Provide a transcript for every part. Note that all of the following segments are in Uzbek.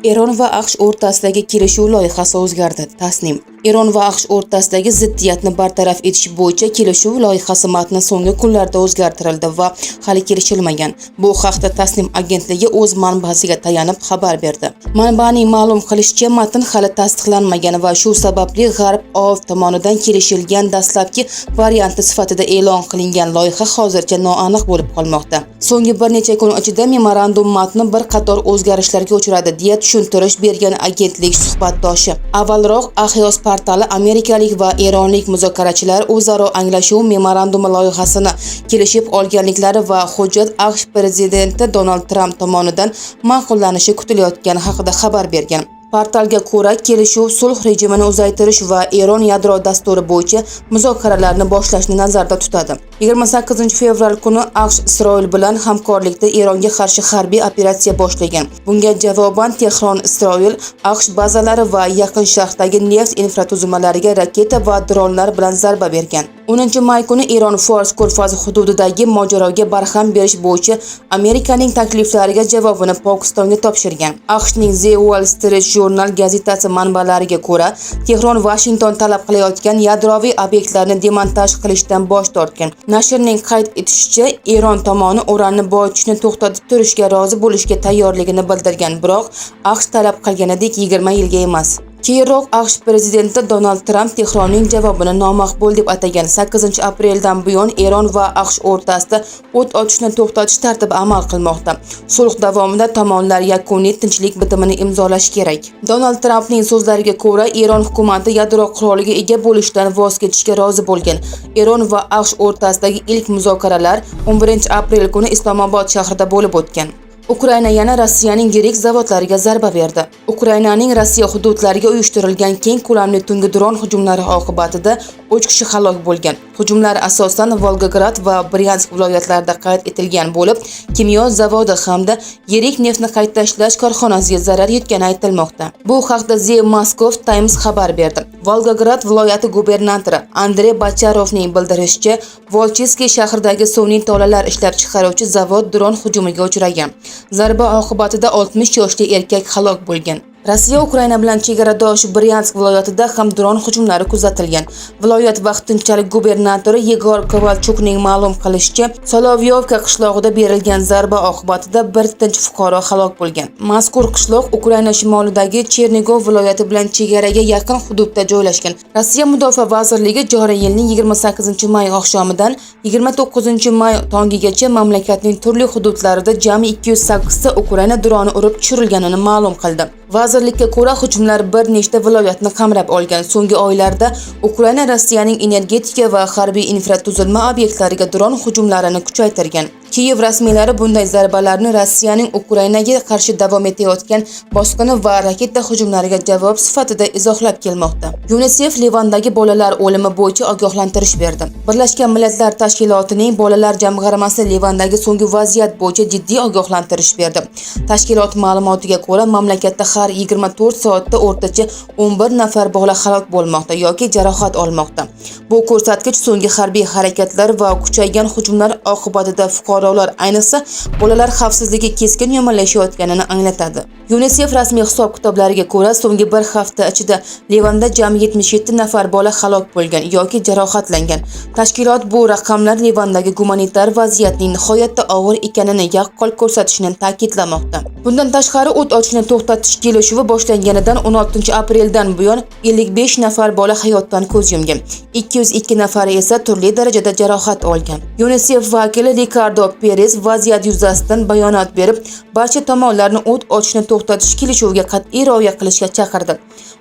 Eron va AQSh o'rtasidagi kelishuv loyihasi o'zgardi. Tasnim. Eron va AQSh o'rtasidagi ziddiyatni bartaraf etish bo'yicha kelishuv loyihasi matni so'nggi kunlarda o'zgartirildi va hali kelishilmagan. Bu haqda Tasnim agentligi o'z manbasiga tayanib xabar berdi. Manbaning ma'lum qilishicha, matn hali tasdiqlanmagan va shu sababli G'arb OAV tomonidan kelishilgan dastlabki varianti sifatida e'lon qilingan loyiha hozircha noaniq bo'lib qolmoqda. So'nggi bir necha kun ichida memorandum matni bir qator o'zgarishlarga uchradi, deya tushuntirish bergan agentlik suhbatdoshi. Avvalroq Axios portali amerikalik va eronlik muzokarachilar o'zaro anglashuv memorandumi loyihasini kelishib olganliklari va hujjat AQSh prezidenti Donald Tramp tomonidan ma'qullanishi kutilayotgani haqida xabar bergan. Portalga ko'ra, kelishuv sulh rejimini uzaytirish va Eron yadro dasturi bo'yicha muzokaralarni boshlashni nazarda tutadi. 28 fevral kuni AQSh Isroil bilan hamkorlikda Eronga qarshi harbiy operatsiya boshlagan. Bunga javoban Tehron Isroil, AQSh bazalari va Yaqin Sharqdagi neft infratuzilmalariga raketa va dronlar bilan zarba bergan. 10 may kuni Eron Fors ko'rfazi hududidagi mojaroga barham berish bo'yicha Amerikaning takliflariga javobini Pokistonga topshirgan. AQShning The Wall Street Journal gazetasi manbalariga ko'ra, Tehron Washington talab qilayotgan yadroviy obyektlarni demontaj qilishdan bosh tortgan. Nashrning qayd etishicha, Eron tomoni uranni boyitishni to'xtatib turishga rozi bo'lishga tayyorligini bildirgan, biroq AQSh talab qilganidek 20 yilga emas. Keyinroq AQSh prezidenti Donald Tramp Tehronning javobini nomaqbul deb atagan. 8 apreldan buyon Eron va AQSh o'rtasida o't ochishni to'xtatish tartibi amal qilmoqda. Sulh davomida tomonlar yakuniy tinchlik bitimini imzolashi kerak. Donald Trampning so'zlariga ko'ra, Eron hukumati yadro quroliga ega bo'lishdan voz kechishga rozi bo'lgan. Eron va AQSh o'rtasidagi ilk muzokaralar 11 aprel kuni Islomobod shahrida bo'lib o'tgan. Ukraina yana Rossiyaning yirik zavodlariga zarba berdi. Ukrainaning Rossiya hududlariga uyushtirilgan keng ko'lamli tungi dron hujumlari oqibatida 3 kishi halok bo'lgan. Hujumlar asosan Volgograd va Bryansk viloyatlarida qayd etilgan bo'lib, kimyo zavodi hamda yirik neftni qayta ishlash korxonasiga zarar yetgani aytilmoqda. Bu haqda The Moscow Times xabar berdi. Volgograd viloyati gubernatori Andrey Bocharovning bildirishicha, Volchiyskiy shahridagi sun'iy tolalar ishlab chiqaruvchi zavod dron hujumiga uchragan. Zarba oqibatida 60 yoshli erkak halok bo'lgan. Rossiya Ukraina bilan chegaradosh Bryansk viloyatida ham dron hujumlari kuzatilgan. Viloyat vaqtinchalik gubernatori Yegor Kovalchukning ma'lum qilishicha, Solovyovka qishlog'ida berilgan zarba oqibatida bir tinch fuqaro halok bo'lgan. Mazkur qishloq Ukraina shimolidagi Chernigov viloyati bilan chegaraga yaqin hududda joylashgan. Rossiya Mudofaa vazirligi joriy yilning 28 may oqshomidan 29 may tongigacha mamlakatning turli hududlarida jami 208 ta Ukraina droni urib tushirilganini ma'lum qildi. Vazirlikka ko'ra, hujumlar bir nechta viloyatni qamrab olgan. So'nggi oylarda Ukraina Rossiyaning energetika va harbiy infratuzilma obyektlariga dron hujumlarini kuchaytirgan. Kiyev rasmiylari bunday zarbalarni Rossiyaning Ukrainaga qarshi davom etayotgan bosqini va raketa hujumlariga javob sifatida izohlab kelmoqda. UNICEF Livandagi bolalar o'limi bo'yicha ogohlantirish berdi. Birlashgan Millatlar Tashkilotining bolalar jamg'armasi Livandagi so'nggi vaziyat bo'yicha jiddiy ogohlantirish berdi. Tashkilot ma'lumotiga ko'ra, mamlakatda har 24 soatda o'rtacha 11 nafar bola halok bo'lmoqda yoki jarohat olmoqda. Bu ko'rsatkich so'nggi harbiy harakatlar va kuchaygan hujumlar oqibatida fuqarolar, ayniqsa bolalar xavfsizligi keskin yomonlashayotganini anglatadi. UNICEF rasmiy hisob-kitoblariga ko'ra, so'nggi bir hafta ichida Livanda jami 77 nafar bola halok bo'lgan yoki jarohatlangan. Tashkilot bu raqamlar Livandagi gumanitar vaziyatning nihoyatda og'ir ekanini yaqqol ko'rsatishini ta'kidlamoqda. Bundan tashqari, o't ochishni to'xtatish kelishuvi boshlanganidan 16 apreldan buyon 55 nafar bola hayotdan ko'z yumgan. 202 nafari esa turli darajada jarohat olgan. UNICEF vakili Ricardo Perez vaziyat yuzasidan bayonot berib, barcha tomonlarni o't ochishni to'xtatish kelishuviga qat'iy rioya qilishga chaqirdi.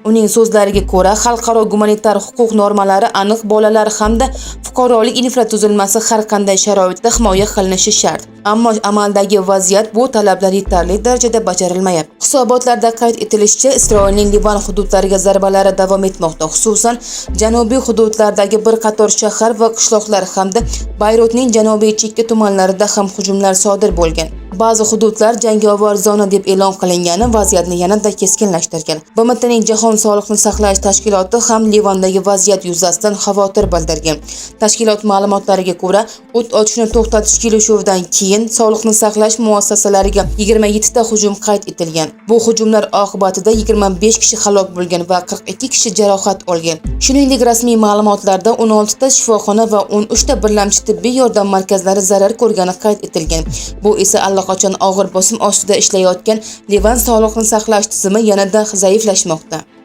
Uning so'zlariga ko'ra, xalqaro gumanitar huquq normalari aniq: bolalar hamda fuqarolik infratuzilmasi har qanday sharoitda himoya qilinishi shart. Ammo amaldagi vaziyat bu talablar yetarli darajada bajarilmayapti. Hisobotlarda qayd etilishicha, Isroilning Livan hududlariga zarbalari davom etmoqda. Xususan, janubiy hududlardagi bir qator shahar va qishloqlar hamda Bayrutning janubiy chekka tumanlarida ham hujumlar sodir bo'lgan. Ba'zi hududlar jangovar zona deb e'lon qilingan. qilingani vaziyatni yanada keskinlashtirgan. BMTning Jahon sog'liqni saqlash tashkiloti ham Livandagi vaziyat yuzasidan xavotir bildirgan. Tashkilot ma'lumotlariga ko'ra, o't ochishni to'xtatish kelishuvidan keyin sog'liqni saqlash muassasalariga 27 ta hujum qayd etilgan. Bu hujumlar oqibatida 25 kishi halok bo'lgan va 42 kishi jarohat olgan. Shuningdek, rasmiy ma'lumotlarda 16 ta shifoxona va 13 ta birlamchi tibbiy yordam markazlari zarar ko'rgani qayd etilgan. Bu esa allaqachon og'ir bosim ostida ishlayotgan Livan sog'liqni saqlash tizimi yanada zaiflashmoqda.